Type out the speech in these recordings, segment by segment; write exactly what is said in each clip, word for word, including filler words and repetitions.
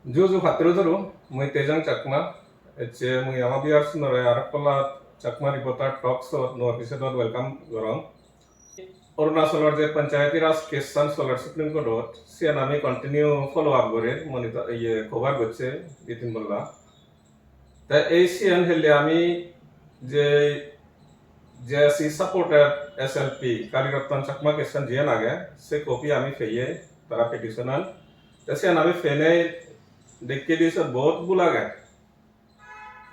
Ju ju patturu turu, mui Tejang Chakma, ecche mui ama viewers-unore aro ekkola Chakma Reporter Talk Show nuo episode-ot welcome gorong. Arunachalor je Panchayati Raj case-an soler Supreme Court-ot, siyan ami continue follow up gorir, monitor, iye, cover gocche Jitin Bhalla. Te ei siyan helle ami je J A C supported S L P Kali Ratan Chakma case-an jiyan age, se copy ami peye tara petition-an. Te siyan ami penei dekke di sot bahut bhul age.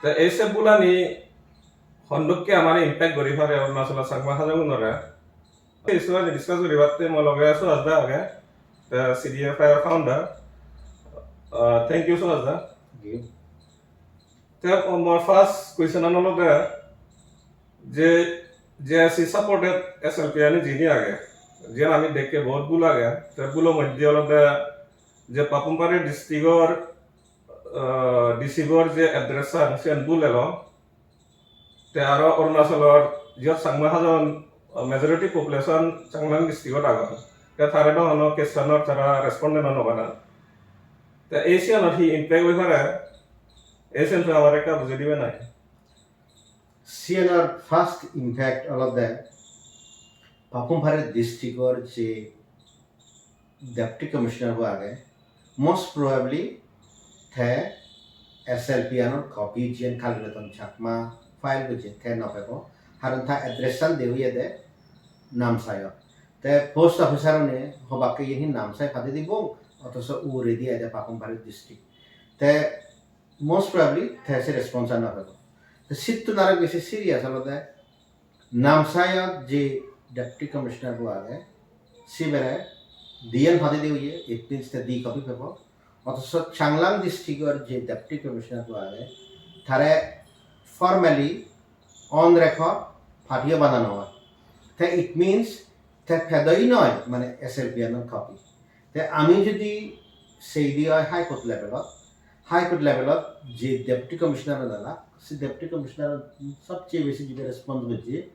Te ei se bhulani hondokke amare impact guri pare Arunachalor Chakma Hajongunore. Ei issue ani discuss guribatte mo loge Suhas da age, te C D F I-r founder. Uh, thank you, Suhas da. Thank you. Te mor first question an olode je J A C supported S L P ani jini age, jiyan ami dekke bahut bhul age, te bhulo moddhe olode je Papum Pare district-or, uh, D C-bor je address-an siyan bhul elo, te aro Arunachalor jiyot Changma Hajon, uh, majority population Changlang district-ot agon, te tare do hono question-or tara respond-o no banan. Te ei siyanor hi impact oi pare, ei siyan tui amare ekka bujei dibe nahi? Siyanor first impact olode Papum Pare district-or je Deputy Commissioner bo age, most probably te S L P anor copy jiyan Kali Ratan Chakma file gojje te no pebo, karon ta address an de oyede Namsai-ot. Te post officer-une hobakke iyen hi Namsai pade dibo, othoso uguredi ede Papum Pare district. Te most probably te se response an no pebo. Te sittun aro besi serious olode Namsai-ot je Deputy Commissioner bo age, sibere diyen pade de oye, it means te di copy pebo. Othoso Changlang district-or je Deputy Commissioner bo age, tare formally on record party-o banana oi. Te it means te pedoi noi, mane S L P anor copy. Te ami jodi sei di oi High Court level-ot, High Court level-ot je Deputy Commissioner dala, se Deputy Commissioner sobcheye besi jodi response gojje,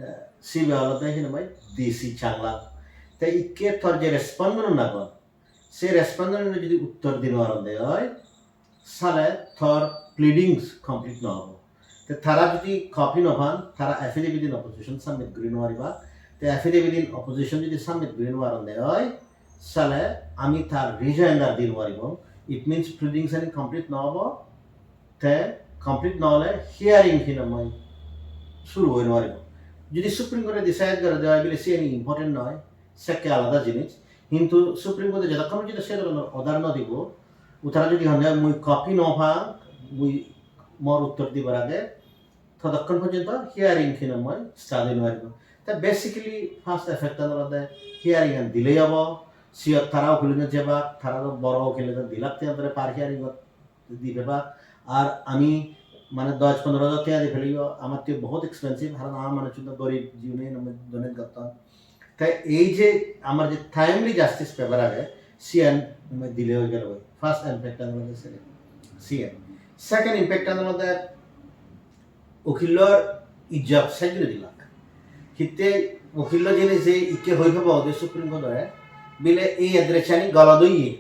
eh, sibe olode hi nang hoi D C Changlang. Te ikke tor je respondent agon, se respondent jodi uttor di no paron de oi, sale tor pleadings complete no obo. Te tara jodi copy no pan, tara affidavit in opposition submit guri no pariba. Te affidavit in opposition jodi submit guri no paron de oi, sale ami tar rejoinder di no paribo. It means pleadings ani complete no obo. Te complete no ole hearing hi nang hoi suru oi no paribo. Jodi Supreme Court-e decide gore de oi bile siyani important noi, sekke alada jinis. Hintu Supreme Court-e jotokkon porjonto se dhoronor order no dibo, u tara jodi honne mui copy no pang, mui mor uttor dibar age, totokkon porjonto hearing hi nang hoi start oi no paribo. Te basically first effect an olode hearing an delay obo, siyot tara ukilune jebak, tara do boro ukile do di lakh tenga dore per hearing ot di pebak. Ar ami mane dosh pondro hajar tenga di peleyo, amattun bahut expensive, karon ama manuchun do gorib, jiyune name donate gotton. Te ei je amar je timely justice pebar age, siyan mane delay oi gelo, first impact an olode siyan. Second impact an olode ukilor ijjot sej guri dilak. Hitte ukillo jene je ikke hoi pebo ode Supreme Court-e bile ei address ani golot oye.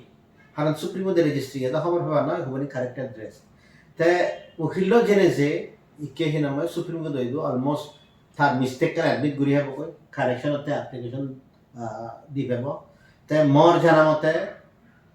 Karon Supreme Court-e registry eda hobor pebar noi, hubani correct address. Te ukillo jene je ikke hi nang hoi Supreme Court-e idu almost tar mistake-kan admit guri pebo goi, correction-otte application, ah, di pebo. Te mor jana mote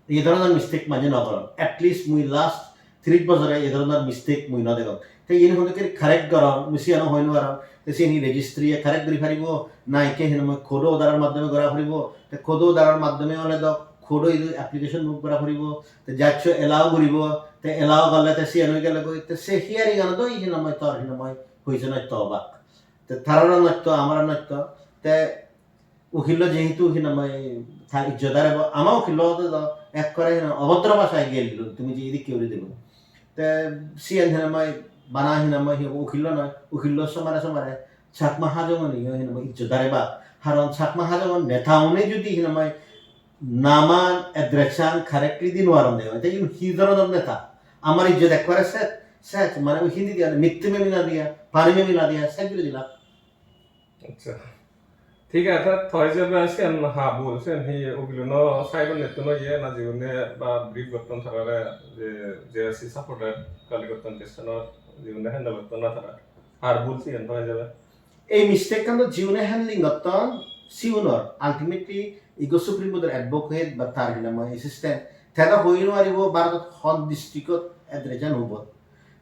ei dhoronor mistake manje no goron. At least mui last tris bojore ei dhoronor mistake mui no degong. Te iyen hono kiri correct goron, mui siyano hoi no parong. Te siyeni registry-e correct guri paribo, na ikke hi nang hoi court order-or maddhome gora poribo. Te court order-or maddhome ole do court-o idu application move gora poribo. Te judge-o allow guribo, te allow gorle te siyan oi gele goi. Te se hearing-ano do hi nang hoi tor hi nang hoi hoijo nosto obak. Te tararo nosto, amaro nosto. Te ukillo jehetu hi nang hoi ta ijjot arebo, ama ukillo do ekkore hi nang hoi obodro bhasai gel dilo, tumi je idikke guri dilo. Te siyan hi nang hoi bana hi nang hoi hi ukillo noi, ukillo somare somare Chakma Hajonguniyo hi nang hoi ijjot areba. Karon Chakma Hajongun neta une jodi hi nang hoi naman, address-an correctly di no paron de oi, te igun hi dhoronor neta? Amar ijjot ekkore set, set, mane oi hindi diya, mitte me mina diya, pani me mina diya, set guri dilak. Acha. Thik age, to hijebe siyan ha bul, siyan hi ukiluno side-ottun oye na jigune ba brief gotton tarare, je J S C supported Kali Rattan Christian-or jigune handle gotton na tara? Har bul siyan to hijebe? Ei mistake-kan do jigune handling gotton, sigunor, ultimately, ikko Supreme Court-or advocate ba tar hi nang hoi assistant, te do hoi no paribo Bharotot hon district-ot address-an hubot.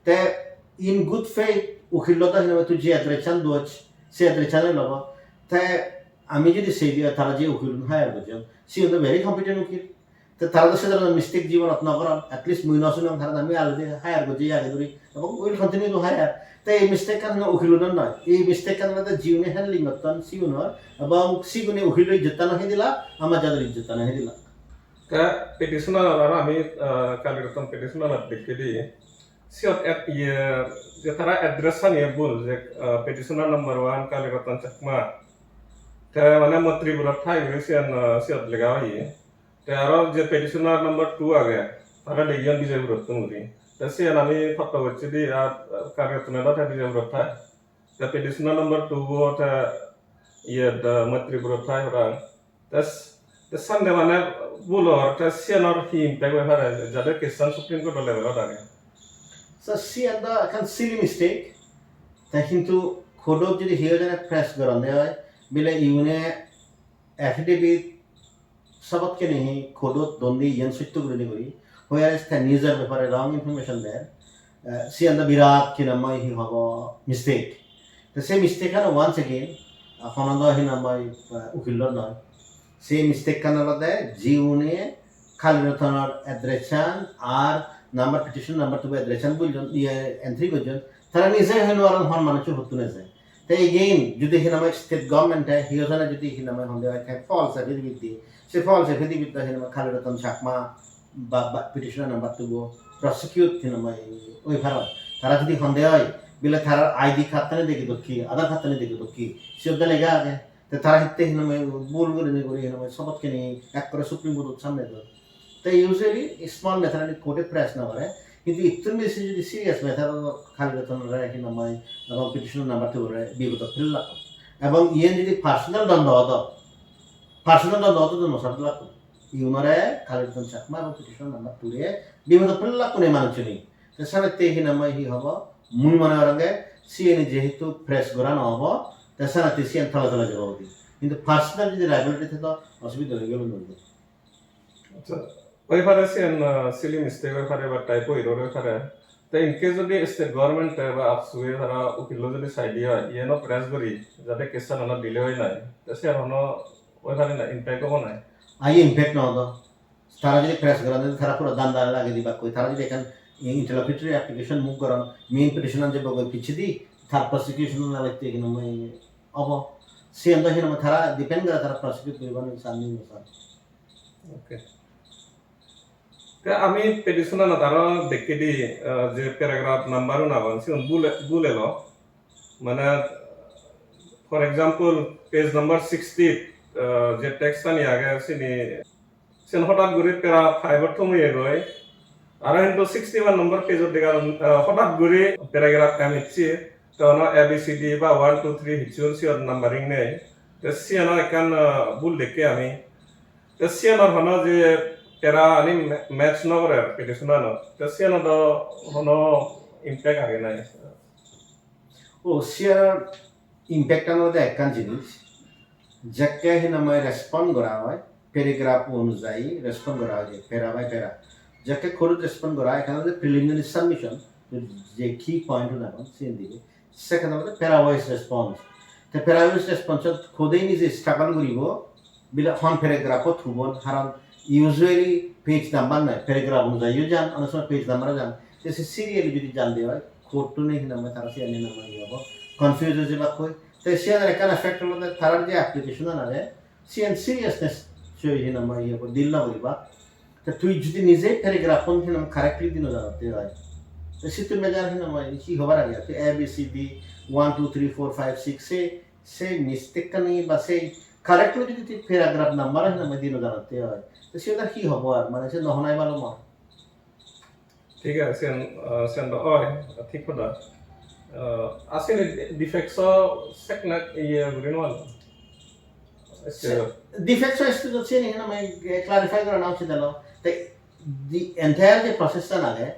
Te in good faith, ukil-lo do hi nang hoi tui je address-an doj, se address-an lobo. Te ami jodi sei di tara je ukil hire gojjon, sigun do very competent ukil. Te tara do se dhoronor mistake jibonot no goron, at least mui no sunong, tara ami already hire gojji age duri, ebong we will continue to hire. Te ei mistake-kan hono ukilunor noi, ei mistake-kan olode jigune handling gotton sigunor, ebong sigune ukilo ijjottan-o hedilak, ama jador ijjottan-o hedilak. Te petition-anot aro ami, ah, Kali Rattan petition-anot dekkedi, siyot et-, iye, je tara address-an iye bul, je, ah, petitioner number one Kali Rattan Chakma. Te mane Maitripurot thai guri siyan, ah, siyot lega oye. Te aro je petitioner number two age, tara legiyon Bijoypurottun guri. Te siyan ami potto gocchedi, ar, ah, Kali Rattan do te Bijoypurot thai. Te petitioner number two bo te iye, ah, Maitripurot thai parapang. Te s-, te sande mane bul or, te siyanor hi impact oi pare, jade case-an Supreme Court-o level-ot age? So, siyan do ekkan silly mistake. Te hintu court-ot jodi hi oi jane press goronde oi, bile iune affidavit sobotkeni hi court-ot don di iyan sotto gurinei guri, whereas te nijor bepare wrong information der, eh, siyan do birat hi nang hoi hi hobo mistake. Te se mistake-an once again, ah, hono do hi nang hoi, eh, ukillor noi. Se mistake-an olode jigune Kali Rattanor address-an ar number, petition number two address-an buljon, iye, entry gojjon, tara nije hoi no paron hon manuccho huttun eje. Te again, jodi hi nang hoi state government-e hi ojone jodi hi nang hoi honde oi te false affidavit di, se false affidavit do hi nang hoi Kali Rattan Chakma ba, ba petitioner number two bo prosecute hi nang hoi oi paron. Tara jodi honde oi, bile tarar I D card-tani degi dokki, Aadhaar card-tani degi dokki, siyot do lega age. Te tara hitte hi nang hoi bul gurinei guri hi nang hoi sobotkeni ekkore Supreme Court-ot samne don. Te usually small matter ani court-e press no gore, hintu ittun besi jodi serious matter olo Kali Rattanore hi nang hoi ebong petition number two-re bipodot phelak. Ebong iyen jodi personal dondo odo, personal dondo odo do no sar lak. Iunore Kali Rattan Chakma ebong petition number two-re bipodot phelak kune manuchchune. Te senotte hi nang hoi hi hobo? Mui mone goronge siyeni jehetu press gora no obo, te senotte siyen tole tole jebo goi. Hintu personal jodi liability thedo, osubidha oi gelo noi. Accha, oi pare siyen, ah, silly mistake oi pare ba typo error oi pare. Te in case jodi state government-e ba AAPSU-e tara ukillo jodi saide oi, iyeno press guri, jate case-an ana delay oi nai, te siyen hono oi pare na, impact obo nai? Ai impact no odo. Tara jodi press goron, tara puro danda lagei dibakkoi. Tara jodi ekkan interlocutory application move goron, main petition-an je bogoi picchedi, tar prosecution-an alotte hi nang hoi obo. Siyen do hi nang hoi tara depend gore tara prosecute guribo ni san ni no san. Okay. Te ami petition-anot aro dekkedi, ah, je paragraph number-un agon, sigun bul, bul elo. Mane, for example, page number sixty, ah, je text-ani age, sini, sen hotat guri para five-ot thum oyegoi. Aro hintu sixty-one number page-ot dega, ah, hotat guri paragraph M ecche, te hono A B C D ba one two three hissu siyot numbering nei. Te siyano ekkan, ah, bul dekke ami. Te siyanor hono je para ani ma-, match no gore petition-anot. Te siyanot do hono impact age nai? O, siyanor impact-an olode ekkan jinis, jekke hi nang hoi respond gora oi, paragraph onujayi respond gora oi, para by para. Jekke court-ot respond gora oi, ekkan olode preliminary submission, je key point-un agon, siyen dibe. Second olode para wise response. Te para wise response-ot court-e nije struggle guribo, bile hon paragraph-ot hubon, haron usually page number noi, paragraph onujayi-o jan, onek somoy page number-o jan. Te se serially jodi jande oi, court-une hi nang hoi tara siyan hi nang hoi hi obo, confuse oi jebakkoi. Te siyanor ekkan effect olode tarar je application-an age, siyan seriousness-oi hi nang hoi hi obo, deal no guriba. Te tui jodi nije paragraph-un hi nang hoi correctly di no janotte oi, te sittun bejar hi nang hoi hi hobar age, tui A B C D, one two three four five six, se, se mistake-ani ba se correctly jodi tui paragraph number hi nang hoi di no janotte oi, te siyan ar hi hobo ar, mane se no honai bhalo mor. Thik age, siyan, ah, siyan do oi, thik hoda. Ah, asole defects-o seknek iye guri no paro. Sure. De facto state-ot siyeni hinamai clarify gorana uchit elo. Te the entire je process-an age,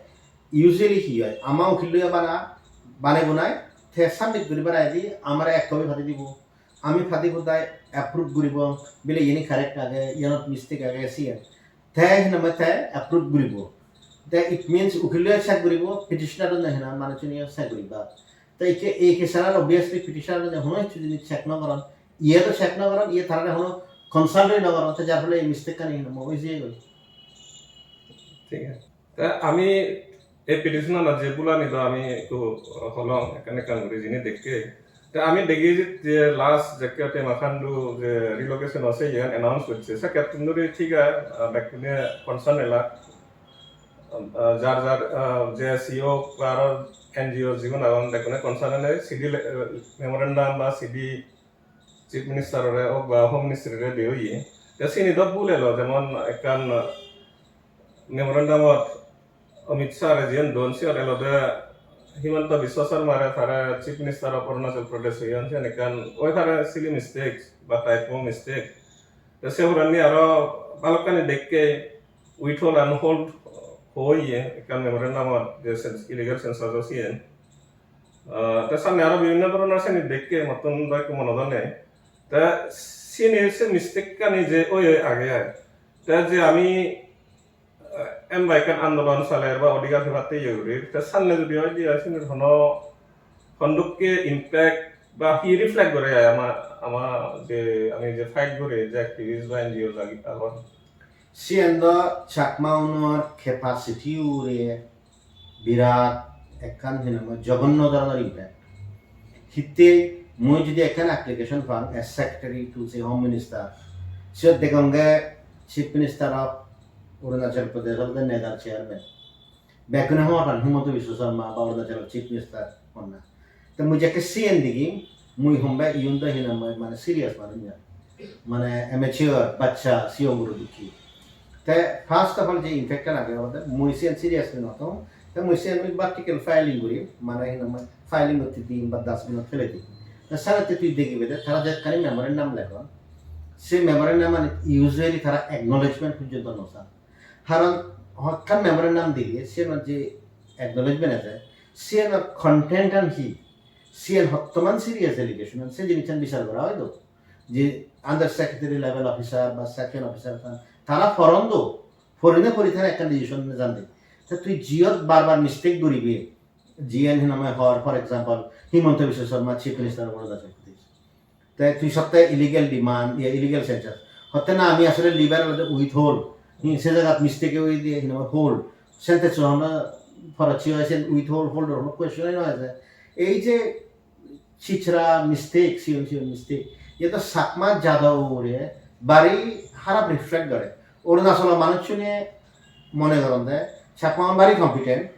usually hi oi, ama ukil loi bana, banei bunai, te submit guri barai di, amare ek copy padei dibo. Ami padei budai approve guribong, bile iyeni correct age, iyanot mistake age, siyan. Te hinamai te approve guribo. Te it means ukil loi check guribo, petitioner-o ne hinamai manuchchune check guribo. Te ikke ei case-an obviously petitioner-o ne hono hissu jodi check no goron, iye to check no goron, iye tarare hono consult-oi no goron, te jar phole ei mistake-ani hinamai oi jeyegoi. Thik age. Te ami ei petition-anot je bhulani do ami ekku holong ekkan ekkan guri jini dekke. Te ami degi je last jekke Pema Khandu je relocation ase iyan announce gocche, sekkettun dhuri thik age, ah, bekkune concern elak. Ah, jar jar, ah, J S C O ba aro N G O jigun agon bekkune concern ele C D le-, eh, memorandum ba C D Chief Minister ore ok ba Home Ministry re de oye. Te sini do bhul elo, jemon ekkan memorandum-ot Amit Shah re jiyen don siyot elode Himanta Biswa Sarma re tare Chief Minister of Arunachal Pradesh hoyon, siyen ekkan oi pare silly mistake ba typo mistake. Te se huranni aro balokkani dekke withhold and hold hoye ekkan memorandum-ot je cens-, illegal census o siyen. Ah, te samne aro bibhinno dhoronor seni dekke mottun do ekku monot o nei. Te sini se mistake-ani je oi oi age ai. Te je ami, eh, em ba ekkan andolon saler ba odhikar pebatte iye gurir, te samne jodi oi de oi, sinir hono hondokke impact ba hi reflect gore ai ama, ama je ami je fight guri, je activist ba N G O jagi agon. Siyen do Chakma unor capacity ure birat ekkan hinamai jogonno dhoronor impact. Hitte mui jodi ekkan application pang as secretary to se Home Minister, siyot degonge Chief Minister of Arunachal Pradesh olode NEDA-r chairman. Bekkune hobor pan Himanta Biswa Sarma ba Arunachal Chief Minister honna. Te mui jekke siyen degi, mui hombe iyun do hinamai mane serious manuj noi. Mane amateur, baccha, sigon guro dokke. Te first of all je impact-an age olode mui siyen seriously no tong. Te mui siyen mui vertical filing guri, mane hinamai filing gotte dim ba dustbin-ot fele dim. Te senotte tui degibe de tara jekkani memorandum legon, se memorandum-anit usually tara acknowledgement porjonto no san. Karon hokkan memorandum dile siyenot je acknowledgement age, siyenor content-an hi, siyen hottoman serious allegation-an, se jinissan bichar gora oi do. Je under secretary level officer ba second officer tan, tara poron do, porine pori tara ekkan decision nejan de. Te tui jiyot bar bar mistake guribe, jiyen hinamai hor, for example, Himanta Biswa Sarma, Chief Minister of Arunachal Pradesh. Te tui sotte illegal demand, ye, illegal census. Hotte na ami asole libar olode withhold. Hi, se jagat mistake oi diye, hinamai hold. Sentence hono porochi oi sen withhold, hold hono question oi no ase. Ei je chichra mistake, sigon sigon mistake, iye to Chakma jado ugure bari harap reflect gore. Arunachalo manuchchune mone goronde Chakma bari competent.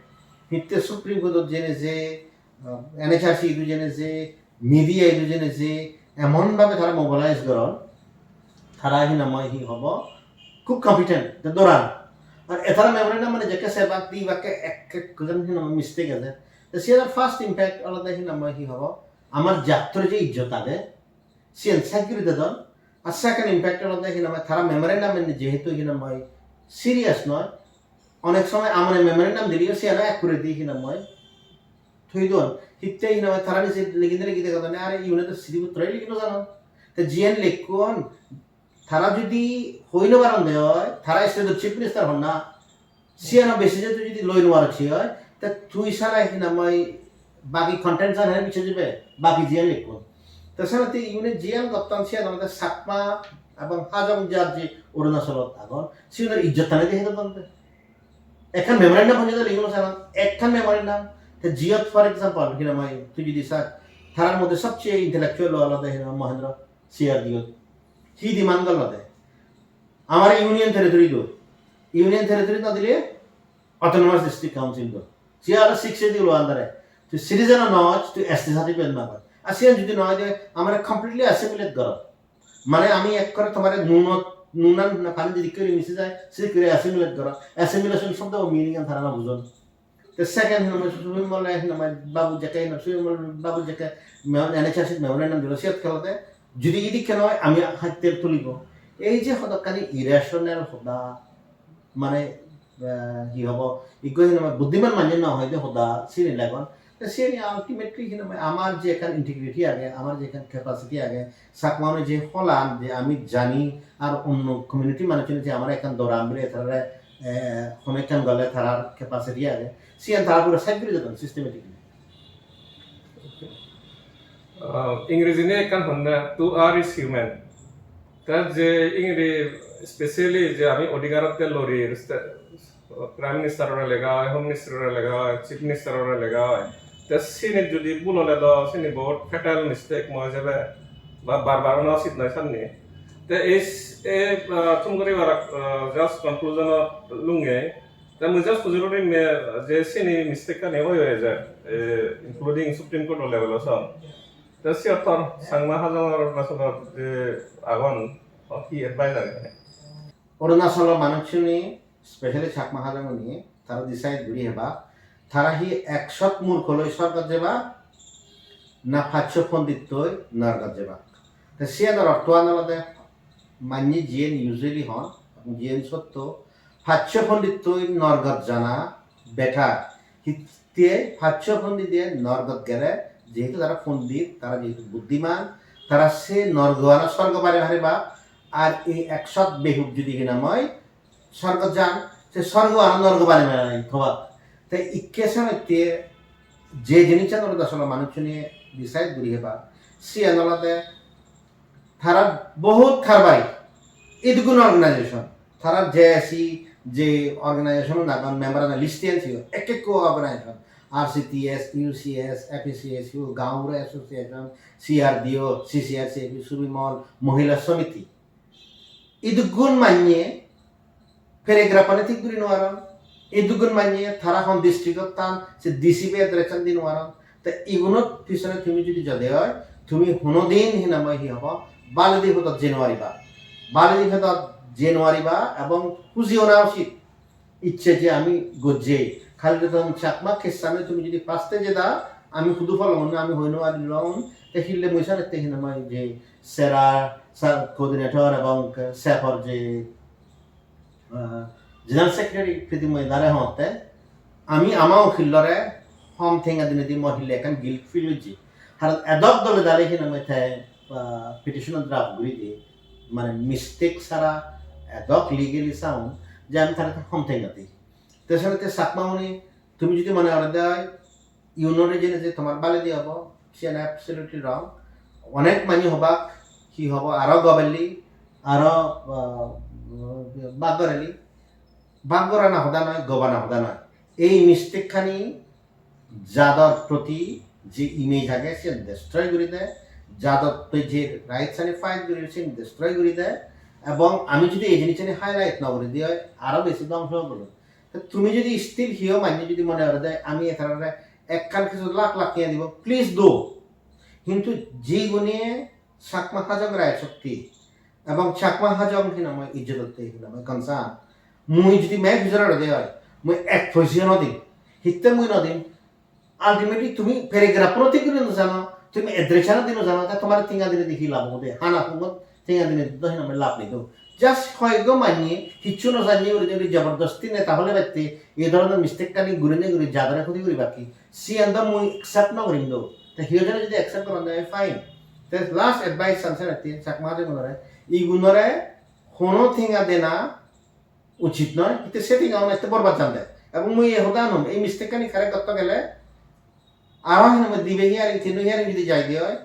Hitte Supreme Court-ot jene je, ah, N H R C idu jene je, media idu jene je, emon bhabe tara mobilize goron, tara hinamai hi hobo, khub competent, te doran. Ar etara memorandum mane jekke se bak di bakke ek ek jon hinamai mistake age. Te siyen first impact olode hinamai hi hobo, amar jattor je ijjot age, siyen side guri dedon. Ar second impact olode hinamai tara memorandum enne jehetu hinamai serious noi, onek somoy amone memorandum dileyo siyano ekkuredi hinamai thoi don. Hitte hinamai tara nije ligine ligi degodonne, are iyune to sidi putro ligi no janon. Te jiyen lekkon, tara jodi hoi no paron de oi, tara state-or chief minister honna, siyano basis-e tui jodi loi no parocche oi, te tui sara hinamai bagi content-an hene bichche jebe, bagi jiyan lekkon. Te senotte iyune jiyan gotton siyan olode Chakma ebong Hajong jat je Arunachalot agon, sigunor ijjottani de hedon de. Ekkan memorandum honjede ligi no saran, ekkan memorandum. Te jiyot, for example, hinamai tui jodi sar, tarar moddhe sobcheye intellectual olode hinamai Mohendro C R D O. Hi demand gollode? Amare Union Territory do. Union Territory no dile Autonomous District Council do. Se aro Sixth Schedule under-e. Tui citizen o no oj, tui S T certificate mago. Ar siyan jodi no oj de, amare completely assimilate goro. Mane ami ekkore tomare nunot, nunan na pani jodi kiri misi jai, se kiri assimilate goro. Assimilation shobdo meaning an tara no bujon. Te second hinamai Supreme Court-e hinamai babu jekke hinamai Supreme Court babu jekke me-, N H R C memorandum dilo, siyot khelode Judi idikke noi, ami hatte tulibo. Ei je hodokkani irrational hoda, mane, eh, hi hobo, ikko hi nang hoi, buddiman manye no hoi de hoda sini lagon. Te sini ultimately hi nang hoi, amar je ekkan integrity age, amar je ekkan capacity age, Chakma mane je holan je ami jani, ar onno community manuchune je amare ekkan doran bile tarare, eh, hono ekkan gole tarar capacity age, siyan tara puro side guri dedon systematically. Uh, Ingreji ne ekkan honne, "To err is human." Te je Ingreji, specially je ami odhikarotte lorir, sta- Prime Minister ore lega oi, Home Minister ore lega oi, Chief Minister ore lega oi, te sini judi bul ole do sini bahut fatal mistake mui hijebe, ba bar bar ona usit noi sanni. Te ei s- ei, ah, thum guri bar, ah, just conclusion ot lunge. Te mui just hujur gurim je sini mistake ani oi oi je, eh, including Supreme Court level o son. Te siyot tor Changma Hajong or Arunachal or je agon, o hi advice age? Arunachal or manuchune, specially Chakma Hajong une, tara decide guri heba, tara hi ekshot murkho loi sorgot jeba, na pachsho pondit loi norgot jeba. Te siyanor orthoan olode manye jiyen usually hon, jiyen sotto, pachsho pondit loi norgot jana better. Hitte pachsho pondit loi norgot gele, jehetu tara pondit, tara jehetu buddiman, tara se norgo ana sorgo bare pariba, ar ei ekshot behuk judi hi nang hoi sorgot jan, se sorgo ana norgo bare pariba, thobak. Te ikke senotte je jinissan olode asole manuchune decide guri heba, siyan olode tara bahut karbari, idukkun organization, tara J S C je organization un agon, member un list e siyo, ek ekko organization, R C T S, U C S, F E C S U, Gaon Bura Association, C R D O, C C R C F U, Subimol, Mohila Samiti. Idukkun manye paragraph ani thik guri nw paron. Idukkun manye tara hon district ot tan, se D C P address an di nw paron. Te igunot pisone tumi judi jode oi, tumi honodin hi nang hoi hi hobo, baledi podot jei nw pariba. Baledi podot jei nw pariba ebong huji ona usit. Icche je ami gojjei. Khali to tumi Chakma Christian tumi judi paste jeda, ami hudu polong na, ami hoi nw parilong, te hille mui sale te hi nang hoi je sera, sa-, coordinator ebong sefor je, ah, general secretary Pritimoi dare hotte, ami ama ukillore hom tenga dinedi mo hille ekkan guilt feel ojje. Haron edok dole dale hi nang hoi te, ah, petition draft guri di, mane mistake sara edok legally sound, je ami tare hom tenga di. Te sale te Chakma muni, tumi judi mone gore de oi, unore jene je tomar baledi obo, siyan absolutely wrong. Onek manye hobak, hi hobo, aro gobelli, aro, ah, bak gorelli. Bak gorana hoda noi, gobana hoda noi. Ei mistake ani jador proti je image age, siyan destroy guri de, jador proti je rights ani fight guri, siyan destroy guri de, ebong ami judi ei jinisani highlight nw guri di oi, aro besi dhongso obo. Te tumi judi still hiyo manye judi mone gore de ami etarare ekkan kichu lakh lakh tenga dibo, please do. Hintu jigune Chakma Hajong rai shokti ebong Chakma Hajong hi nang hoi ijjototte hi nang hoi concern, mui judi me pujor gore de oi, mui ek poisa nw dim. Hitte mui nw dim? Ultimately tumi paragraph uno thik guri nw jano, tumi address ano di nw jano, te tomar tenga dinedi hi lab obo de? Hana pungot tenga dinedi do hi nang hoi lab nei do. Just hoyekko manye hissu nw janye guri judi jobordosti neta hole batte ei dhoronor mistake ani guri nei guri jadore khoti guri bakki, siyan do mui accept nw gurim do. Te hiyo jone judi accept goron de fine. Te last advice an sale te Chakma Hajong unore, igunore hono tenga dena uchit noi, hitte se tenga un este borbad jande. Ebong mui ei hoda anum, ei mistake ani correct gotte gele, aro hi nang hoi dibe hearing, tinno hearing judi jai de oi,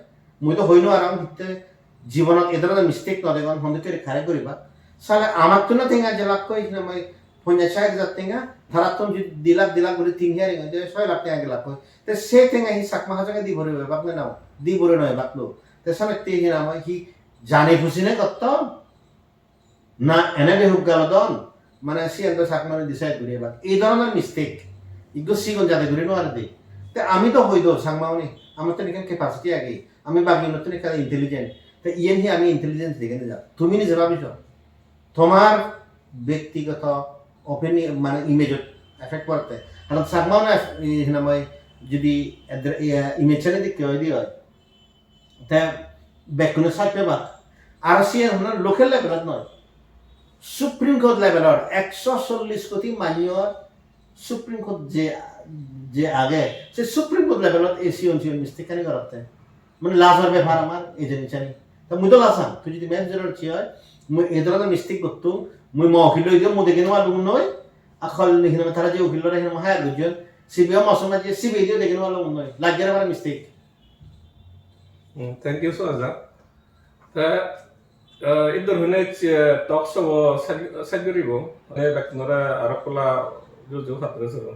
mui do hoi nw parong, hitte jibonot ei dhoronor mistake nw degon, hondokke guri correct guriba. Sale amattun o tenga je lakh hoi, hi nang hoi ponjash sait hajar tenga, tarattun judi di lakh, di lakh guri tin hearing oi de, soi lakh tenga gela hoi. Te se tenga hi Chakma Hajonge di puribo ebak ne nw, di puri nw ebak lo. Te sale te hi nang hoi hi jane buji ne gotton, na ene behuk galodon, mane siyan do Chakma muni decide guri ebak. Ei dhoronor mistake ikko sigon jade guri nw pare de. Te ami do hoi do Chakma muni, amattun ekkan capacity age, ami bagi unottun ekkan intelligent. Te iyen hi ami intelligence dege nejak? Tumi nije babi so. Tomar bektigoto opinion, mane image ot effect porette. Haron Chakma muni, eh, hi nang hoi, judi edre-, eh, image ani dikke oi de oi, te bekkune side pebak. Aro siyen hono local levelot noi, Supreme Court levelor ekso chollish koti manjor Supreme Court je, je age, se Supreme Court levelot ei sigon sigon mistake ani gorotte. Mane lajor bepar amar ei jinisani. Ta mui do lajang, tui jodi main juror chi oi, mui ei dhoronor mistake gottung, mui mo ukil loi diyo, mui degi no parlung noi, a hol ni hinamai tara je ukil loi hinamai hire gojjon, sibe o mo somajje, sibe diyo degi no parlung noi, lajje amar mistake. Hmm, thank you so much. Te, eh, iddur hune, eh, talk show bo sej-, sej guribo. Mane bekkunore aro pola juju patro soro.